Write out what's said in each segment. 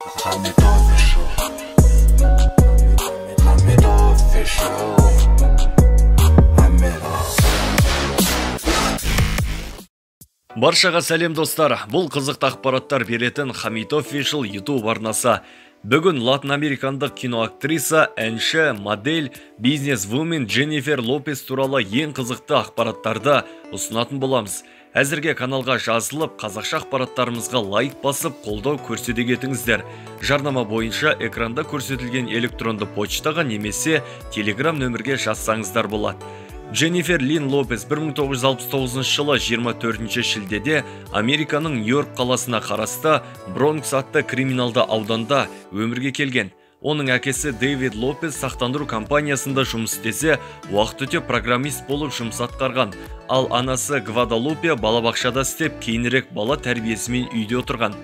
Hamid Official. Hamid Official. Hamid. Баршаға сәлем, достар. Бұл қызықты ақпараттар беретін Hamid Official YouTube арнасы. Бүгін латин-американдық киноактриса, әнші, модель, бизнес-вумен Дженнифер Лопес туралы ең қызықты ақпараттарды ұсынатын боламыз. Әзірге каналға жазылып, қазақша ақпараттарымызға лайк басып, қолдау көрсете кетіңіздер. Жарнама бойынша экранда көрсетілген электронды почтаға немесе телеграм нөмірге жазсаңыздар болады. Дженнифер Лин Лопес 1969 жылы 24 шілдеде Американың Нью-Йорк қаласына қарасты Бронкс атты криминалды ауданда өмірге келген. Оның әкесі Дэвид Лопес сақтандыру компаниясында жұмыс істесе, уақыт өте программист болып жұмыс атқарған. Ал анасы Гвадалупе балабақшада істеп, кейінірек бала тәрбиесімен үйде отырған.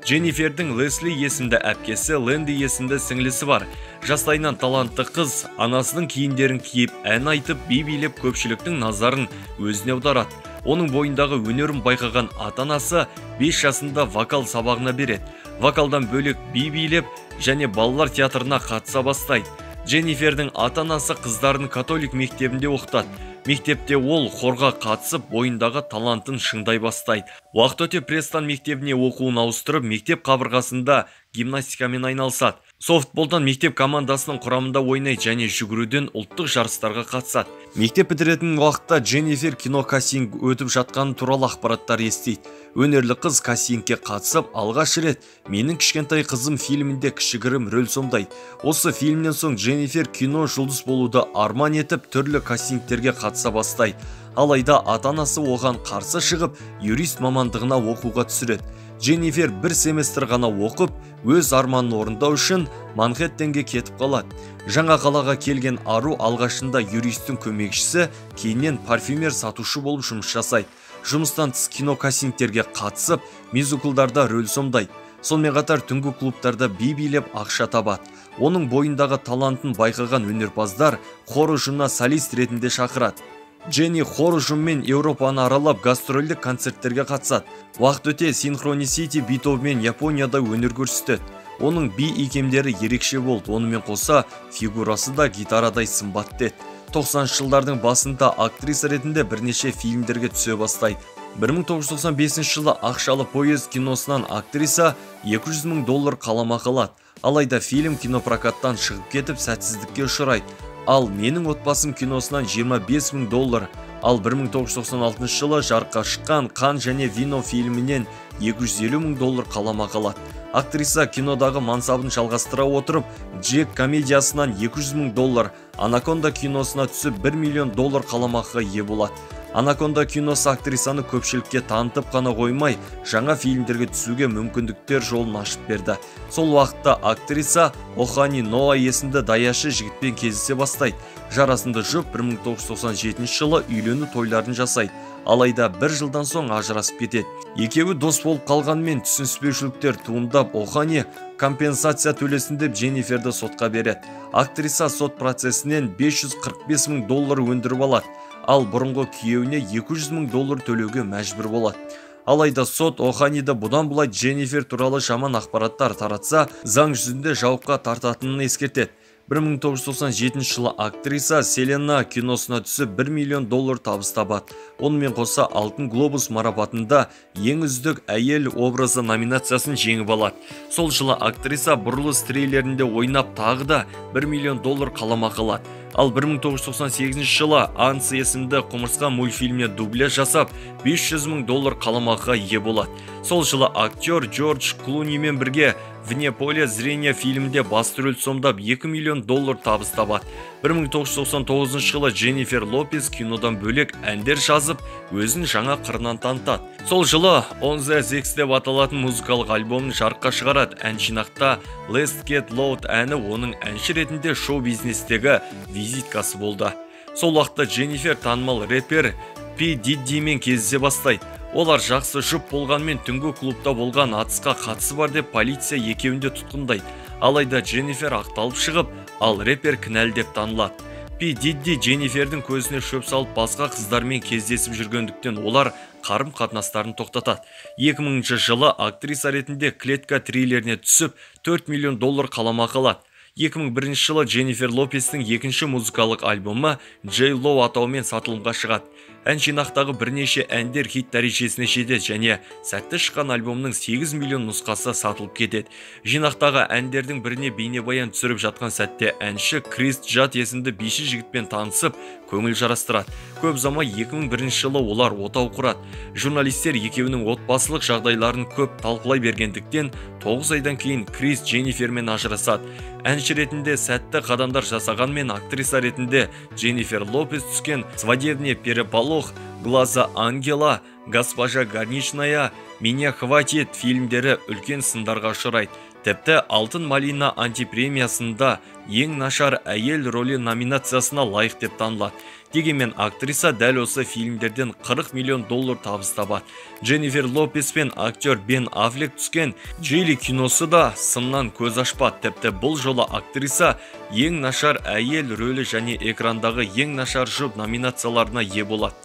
Дженнифердің Лесли есімді әпкесі, Лэнди есімді сіңлісі бар. Жастайынан талантты қыз анасының киімдерін киіп, ән айтып, би билеп көпшіліктің назарын өзіне аударады. Оның бойындағы өнерін байқаған ата-анасы 5 жасында вокал сабағына береді. Вокалдан бөлек би билеп және балалар театрына қатыса бастайды. Дженнифердің ата-анасы қыздарын католик мектебінде оқытады. Мектепте ол хорға қатысып, бойындағы талантын шыңдай бастайды. Уақыт өте Престон мектебіне оқуын ауыстырып, мектеп қабырғасында гимнастикамен айналысады. Софтболдан мектеп командасының құрамында ойнайды және жүгіруден ұлттық жарыстарға қатысады. Мектеп бітіретін уақытта Дженнифер кино кастинг өтіп жатқаны туралы ақпараттар естиді. Өнерлі қыз кастингке қатысып, алғаш рет «Менің кішкентай қызым» фильмінде кішігірім рөл сомдайды. Осы фильмнен соң Дженнифер кино жұлдыз болуды арман етіп, түрлі кастингтерге қатыса бастайды. Алайда ата-анасы оған қарсы шығып, юрист мамандығына оқуға түсіреді. Дженнифер бір семестр ғана оқып, өз арманын орындау үшін Манхэттенге кетіп қалады. Жаңа қалаға келген ару алғашында юристтің көмекшісі, кейіннен парфюмер сатушы болып жұмыс жасайды. Жұмыстан тыс кино кастингтерге қатысып, мюзиклдарда рөл сомдайды. Сонымен қатар түнгі клубтарда би билеп ақша табады. Оның бойындағы талантын байқаған өнерпаздар хор ұжымына солист ретінде шақырады. Дженни хор ұжымымен Еуропаны аралап, гастрольдік концерттерге қатысады. Уақыт өте Синхронисити би тобымен Японияда өнер көрсетеді. Оның би икемдері ерекше болды, онымен қоса фигурасы да гитарадай сымбатты еді. 90-шы жылдардың басында актриса ретінде бірнеше фильмдерге түсе бастайды. 1995 жылы «Ақшалы поезд» киносынан актриса 200 мың доллар қаламақы алады. Алайда фильм кинопрокаттан шығып кетіп, сәтсіздікке ұшырайды. Ал «Менің отбасым» киносынан 25 мың доллар, ал 1996 жылы жарыққа шыққан «Қан және вино» фильмінен 250 мың доллар қаламақы алады. Актриса кинодағы мансабын жалғастыра отырып, «Джек» комедиясынан 200 мың доллар, «Анаконда» киносына түсіп 1 миллион доллар қаламақыға ие болады. «Анаконда» киносы актрисаны көпшілікке танытып қана қоймай, жаңа фильмдерге түсуге мүмкіндіктер жолын ашып берді. Сол уақытта актриса Охани Ноа есімді даяшы жігітпен кездесе бастайды. Жарасымды жұп 1997 жылы үйлену тойларын жасайды. Алайда бір жылдан соң ажырасып кетеді. Екеуі дос болып қалғанымен түсініспеушіліктер туындап, Охани компенсация төлесін деп Дженниферді сотқа береді. Актриса сот процесінен 545 мың доллар өндіріп алады. Ал бұрынғы күйеуіне 200 мың доллар төлеуге мәжбүр болады. Алайда сот Оханиді бұдан былай Дженнифер туралы жаман ақпараттар таратса, заң жүзінде жауапқа тартатынын ескертеді. 1997 жылы актриса «Селена» киносына түсіп 1 миллион доллар табыс табады. Онымен қоса Алтын глобус марапатында ең үздік әйел образы номинациясын жеңіп алады. Сол жылы актриса «Бұрылыс» трейлерінде ойнап тағы да 1 миллион доллар қаламақы алады. Ал 1998 жылы «Анс» есімді құмырсқа мультфильміне дубляж жасап, 500 мың доллар қаламақыға ие болады. Сол жылы актер Джордж Клунимен бірге «Вне поля зрения» фильмінде басты рөл сомдап 2 миллион доллар табыс табады. 1999 жылы Дженнифер Лопес кинодан бөлек әндер жазып, өзін жаңа қырынан танытады. Сол жылы «On the Six» деп аталатын музыкалық альбомын жарыққа шығарады. Ән жинақта «Let's Get Loud» әні оның әнші ретінде шоу-бизнестегі визиткасы болды. Сол уақытта Дженнифер танымал рэпер Пи Диддимен кездесе бастайды. Олар жақсы жұп болғанмен түнгі клубта болған атысқа қатысы бар деп полиция екеуін де тұтқындайды. Алайда Дженнифер ақталып шығып, ал рэпер кінәлі деп танылады. Пи Дидди Дженнифердің көзіне шөп салып басқа қыздармен кездесіп жүргендіктен олар қарым-қатынастарын тоқтатады. 2000 жылы актриса ретінде «Клетка» триллеріне түсіп, 4 миллион доллар қаламақы алады. 2001 жылы Дженнифер Лопестің екінші музыкалық альбомы Джей Ло атауымен сатылымға шығады. Ән жинақтағы бірнеше әндер хит дәрежесіне жетеді және сәтті шыққан альбомның 8 миллион нұсқасы сатылып кетеді. Жинақтағы әндердің біріне бейнебаян түсіріп жатқан сәтте әнші Крис Джад есімді биші жігітпен танысып, көңіл жарастырады. Көп ұзамай 2001 жылы олар отау құрады. Журналистер екеуінің отбасылық жағдайларын көп талқылай бергендіктен 9 айдан кейін Крис Дженнифермен ажырасады. Әнші ретінде сәтті қадамдар жасағанмен актриса ретінде Дженнифер Лопес түскен «Свадебный переполох», «Глаза ангела», «Госпожа горничная», «Меня хватит» фильмдері үлкен сындарға ұшырайды. Тіпті Алтын Малина антипремиясында ең нашар әйел рөлі номинациясына лайық деп танылады. Дегенмен актриса дәл осы фильмдерден 40 миллион доллар табыс табады. Дженнифер Лопес пен актер Бен Аффлек түскен Джили киносы да сыннан көз ашпады. Тіпті бұл жолы актриса ең нашар әйел рөлі және экрандағы ең нашар жұп номинацияларына ие болады.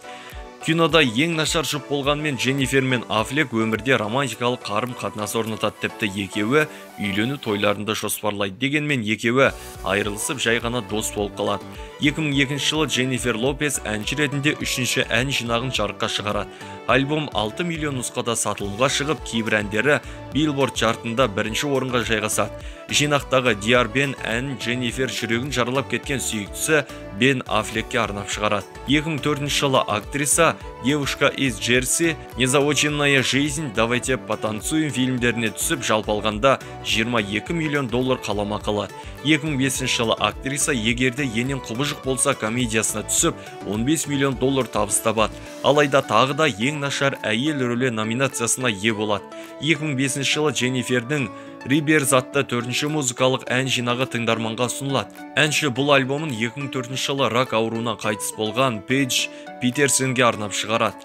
Кинода ең нашар жұп болғанмен Дженнифер мен Аффлек өмірде романтикалық қарым-қатынас орнатады. Тіпті екеуі үйлену тойларында жоспарлайды. Дегенмен екеуі айырылысып жай ғана дос болып қалады. 2002 жылы Дженнифер Лопес әнші ретінде үшінші ән жинағын жарыққа шығарады. Альбом 6 миллион нұсқада сатылымға шығып, кейбір әндері Billboard чартында бірінші орынға жайғасады. Жинақтағы Dear Ben әнін Дженнифер жүрегін жаралап кеткен сүйіктісі Бен Аффлекке арнап шығарады. 2004 жылы актриса «Девушка из Джерси», «Незаоченная жизнь», «Давайте потанцуем» фильмдеріне түсіп, жалпы алғанда 22 миллион доллар қаламақы алады. 2005 жылы актриса «Егерде енең құбыжық болса» комедиясына түсіп, 15 миллион доллар табыс табады. Алайда тағы да ең нашар әйел рөлі номинациясына ие болады. 2005 жылы Дженнифердің Rebirth атты төртінші музыкалық ән жинағы тыңдарманға ұсынылады. Әнші бұл альбомын 2004 жылы рак ауруынан қайтыс болған Пейдж Питерсенге арнап шығарады.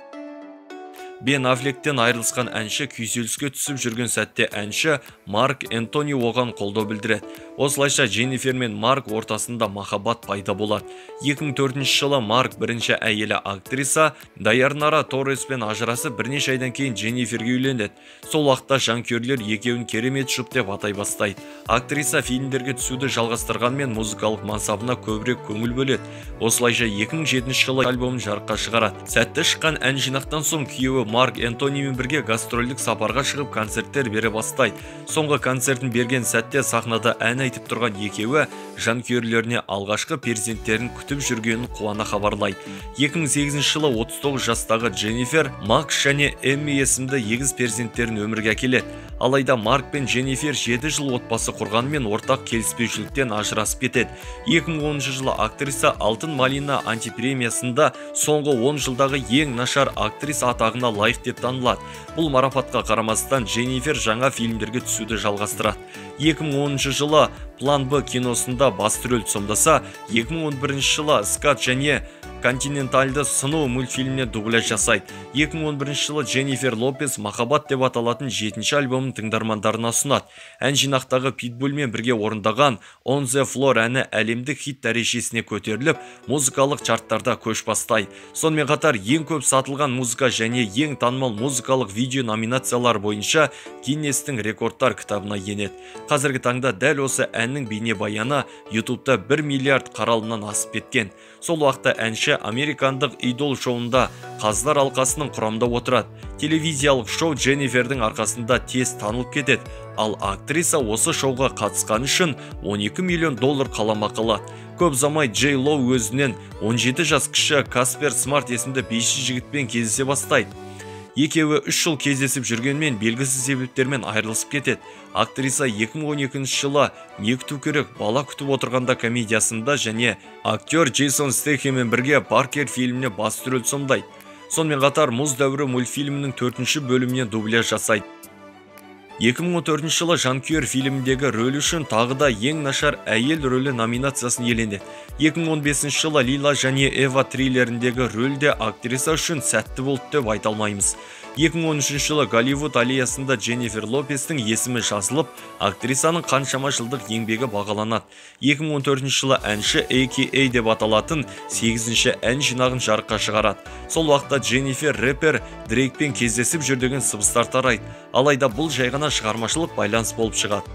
Бен Аффлектен айырылысқан әнші күйзеліске түсіп жүрген сәтте әнші Марк Энтони оған қолдау білдіреді. Осылайша Дженнифер мен Марк ортасында махаббат пайда болады. 2004 жылы Марк бірінші әйелі актриса Дайарнара Торреспен ажырасып, бірнеше айдан кейін Дженниферге үйленеді. Сол уақытта жанкүйерлер екеуін керемет жұп деп атай бастайды. Актриса фильмдерге түсуді жалғастырғанмен музыкалық мансабына көбірек көңіл бөледі. Осылайша 2007 жылы альбомын жарыққа шығарады. Сәтті шыққан ән жинақтан соң күйеуі Марк Энтонимен бірге гастрольдік сапарға шығып, концерттер бере бастайды. Соңғы концертін берген сәтте сахнада ән айтып тұрған екеуі жанкүйерлеріне алғашқы перзенттерін күтіп жүргенін қуана хабарлайды. 2008 жылы 39 жастағы Дженнифер Макс және Эмми есімді егіз перзенттерін өмірге әкеледі. Алайда Марк пен Дженнифер 7 жыл отбасы құрғанмен ортақ келіспеушіліктен ажырасып кетеді. 2010 жылы актриса Алтын Малина антипремиясында соңғы 10 жылдағы ең нашар актриса атағына лайық деп танылады. Бұл марапатқа қарамастан Дженнифер жаңа фильмдерге түсуді жалғастырады. 2010 жылы План Б киносында басты рөлді сомдаса, 2011 жылы Скат және Континентальды сыну мультфильміне дубляж жасайды. 2011 жылы Дженнифер Лопес «Махаббат» деп аталатын 7-ші альбомын тыңдармандарына ұсынады. Ән жинақтағы Питбульмен бірге орындаған On the Floor әні әлемдік хит дәрежесіне көтеріліп, музыкалық чарттарда көш бастайды. Сонымен қатар ең көп сатылған музыка және ең танымал музыкалық видео номинациялар бойынша Гиннестің рекордтар кітабына енеді. Қазіргі таңда дәл осы әннің бейнебаяны YouTube'да 1 миллиард қаралымнан асып кеткен. Сол уақытта әнші американдық Идол шоуында қазылар алқасының құрамында отырады. Телевизиялық шоу Дженнифердің арқасында тез танылып кетеді, ал актриса осы шоуға қатысқаны үшін 12 миллион доллар қаламақы алады. Көп ұзамай Джей Ло өзінен 17 жас кіші Каспер Смарт есімді биші жігітпен кездесе бастайды. Екеуі 3 жыл кездесіп жүргенмен белгісіз себептермен айырылысып кетеді. Актриса 2012 жылы «Не күту керек, бала күтіп отырғанда» комедиясында және актер Джейсон Стэтхэммен бірге Паркер фильміне басты рөл сомдайды. Сонымен қатар Мұз дәуірі мультфильмінің 4-ші бөліміне дубляж жасайды. 2014 жылы «Жанкүйер» фильміндегі рөлі үшін тағы да ең нашар әйел рөлі номинациясын иеленеді. 2015 жылы «Лила және Эва» триллеріндегі рөл де актриса үшін сәтті болды деп айта алмаймыз. 2013 жылы Голливуд аллеясында Дженнифер Лопестің есімі жазылып, актрисаның қаншама жылдық еңбегі бағаланады. 2014 жылы әнші AKA деп аталатын 8-ші ән жинағын жарыққа шығарады. Сол уақытта Дженнифер рэпер Дрейкпен кездесіп жүр деген сыбыстар тарайды. Алайда бұл жай ғана шығармашылық байланыс болып шығады.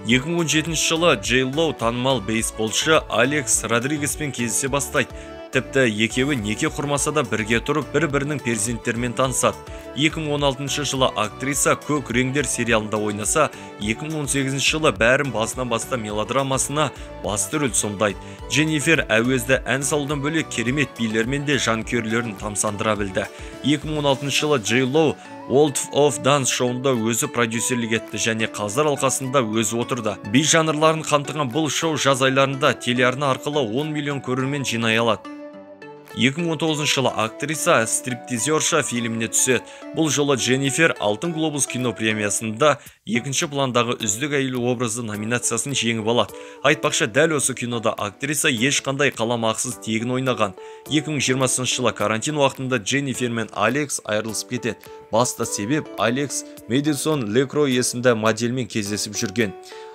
2017 жылы Джей Ло танымал бейсболшы Алекс Родригеспен кездесе бастайды. Тіпті екеуі неке құрмаса да бірге тұрып, бір-бірінің перзенттерімен танысады. 2016 жылы актриса Көк реңдер сериалында ойнаса, 2018 жылы бәрін басынан баста мелодрамасына басты рөл сомдайды. Дженнифер әуезді ән салудан бөлек керемет билермен де жанкүйерлерін тамсандыра білді. 2016 жылы Джей Ло World of Dance шоуында өзі продюсерлік етті және қаздар алқасында өзі отырды. Би жанрларын қамтыған бұл шоу жаз айларында телеарна арқылы 10 миллион көрермен жинай алады. 2019 жылы актриса «Стриптизерша» фильміне түседі. Бұл жолы Дженнифер Алтын глобус кино премиясында екінші пландағы үздік әйел образы номинациясын жеңіп алады. Айтпақшы, дәл осы кинода актриса ешқандай қаламақсыз тегін ойнаған. 2020 жылы карантин уақытында Дженнифер мен Алекс айырылысып кетеді. Басты себеп Алекс Мэдисон Лекро есімді модельмен кездесіп жүрген.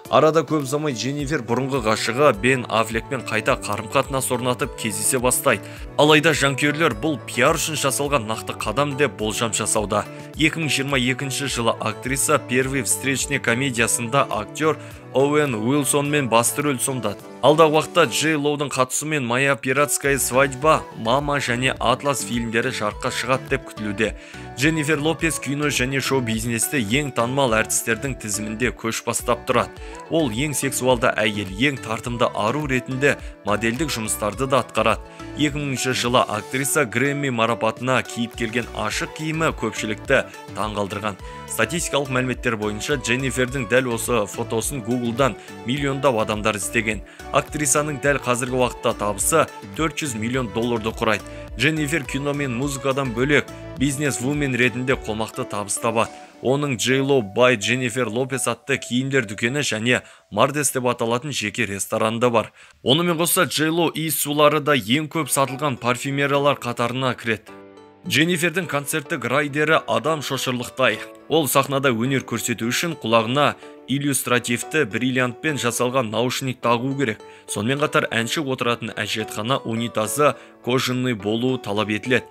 Арада көп ұзамай Дженнифер бұрынғы ғашығы Бен Аффлекпен қайта қарым-қатынас орнатып кездесе бастайды. Алайда жанкүйерлер бұл пиар үшін жасалған нақты қадам деп болжам жасауда. 2022 жылы актриса Первый встречный комедиясында актер Оуэн Уилсонмен басты рөл сомдады. Алдағы уақытта Джей Лоудың қатысуымен «Моя пиратская свадьба», «Мама» және «Атлас» фильмдері жарыққа шығады деп күтілуде. Дженнифер Лопес кино және шоу-бизнесте ең танымал әртістердің тізімінде көш бастап тұрады. Ол ең сексуалды әйел, ең тартымды ару ретінде модельдік жұмыстарды да атқарады. 2000 жылы актриса Грэмми марапатына киіп келген ашық киімі көпшілікті таңғалдырған. Статистикалық мәліметтер бойынша Дженнифердің дәл осы фотосын Google'дан миллиондап адамдар іздеген. Актрисаның дәл қазіргі уақытта табысы 400 миллион долларды құрайды. Дженнифер кино мен музыкадан бөлек бизнес-вумен ретінде қомақты табыс табады. Оның J-Lo by Jennifer Lopez атты киімдер дүкені және Мардес деп аталатын жеке рестораны да бар. Онымен қоса J-Lo иіс сулары да ең көп сатылған парфюмериялар қатарына кіреді. Дженнифердің концерттік райдері адам шошырлықтай. Ол сахнада өнер көрсету үшін құлағына иллюстративті бриллиантпен жасалған наушник тағу керек. Сонымен қатар әнші отыратын әжетхана унитазы кожаный болуы талап етіледі.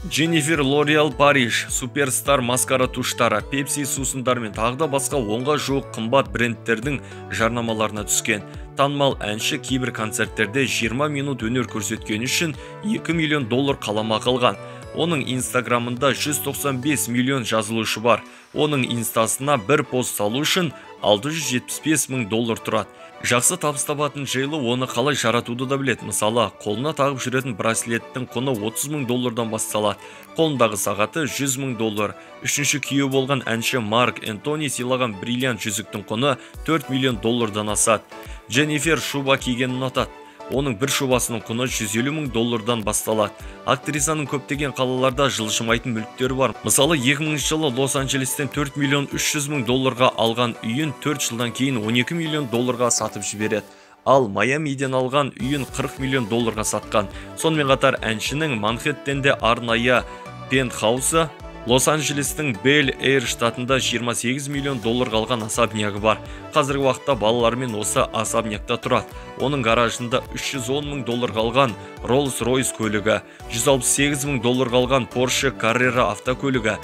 Дженнифер L'Oreal Париж, Суперстар маскара туштары, Пепси сусындары мен тағы да басқа 10-ға жуық қымбат брендтердің жарнамаларына түскен. Танымал әнші кейбір концерттерде 20 минут өнер көрсеткені үшін 2 миллион доллар қаламақы алған. Оның инстаграмында 195 миллион жазылушы бар. Оның инстасына бір пост салу үшін 675 мың доллар тұрады. Жақсы табыс табатын Джейло оны қалай жаратуды да біледі. Мысалы, қолына тағып жүретін браслеттің құны 30 мың доллардан басталады. Қолындағы сағаты 100 мың доллар. Үшінші күйеуі болған әнші Марк Энтони сыйлаған бриллиант жүзіктің құны 4 миллион доллардан асады. Дженнифер шуба кигенін ұнатады. Оның бір шубасының құны 150 мың доллардан басталады. Актрисаның көптеген қалаларда жылжымайтын мүліктері бар. Мысалы, 2000 жылы Лос-Анджелестен 4 миллион 300 мың долларға алған үйін 4 жылдан кейін 12 миллион долларға сатып жібереді. Ал Майамиден алған үйін 40 миллион долларға сатқан. Сонымен қатар әншінің Манхэттенде арнайы пентхаусы, Лос-Анджелестің Бель-Эйр штатында 28 миллион долларға алған особнягы бар. Қазіргі уақытта балаларымен осы особнякта тұрады. Оның гаражында 310 мың долларға алған Rolls-Royce көлігі, 168 мың долларға алған Porsche Carrera автокөлігі,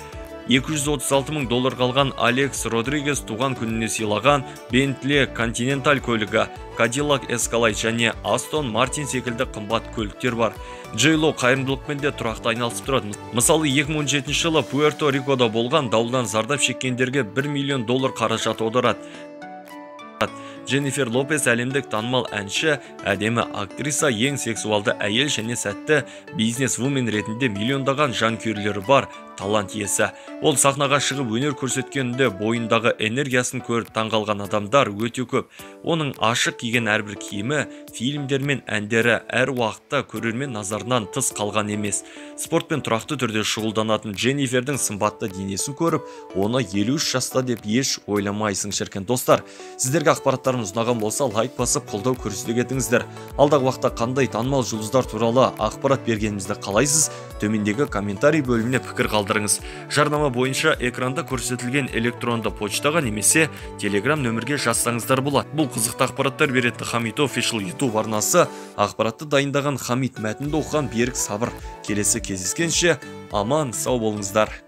236 мың долларға алған Алекс Родригес туған күніне сыйлаған Bentley Continental көлігі, Cadillac Escalade және Aston Martin секілді қымбат көліктер бар. Джейло қайырымдылықпен де тұрақты айналысып тұрады. Мысалы, 2017 жылы Пуэрто Рикода болған дауылдан зардап шеккендерге 1 миллион доллар қаражат аударады. Дженнифер Лопес әлемдік танымал әнші, әдемі актриса, ең сексуалды әйел және сәтті бизнес-вумен ретінде миллиондаған жанкүйерлері бар талант иесі. Ол сахнаға шығып өнер көрсеткенде бойындағы энергиясын көріп таңғалған адамдар өте көп. Оның ашық киген әрбір киімі, фильмдер мен әндері әр уақытта көрермен назарынан тыс қалған емес. Спортпен тұрақты түрде шұғылданатын Дженнифердің сымбатты денесін көріп, оны 53 жаста деп еш ойламайсың шіркін. Достар, сіздерге ақпараттарымыз ұнаған болса, лайк басып қолдау көрсете кетіңіздер. Алдағы уақытта қандай танымал жұлдыздар туралы ақпарат бергенімізді қалайсыз? Төмендегі комментарий бөліміне пікір қалдырыңыз. Жарнама бойынша экранда көрсетілген электронды почтаға немесе телеграм нөмірге жазсаңыздар болады. Бұл қызықты ақпараттар беретін Хамит Official YouTube арнасы. Ақпаратты дайындаған Хамит, мәтінді оқыған Берік Сабыр. Келесі кездескенше аман сау болыңыздар.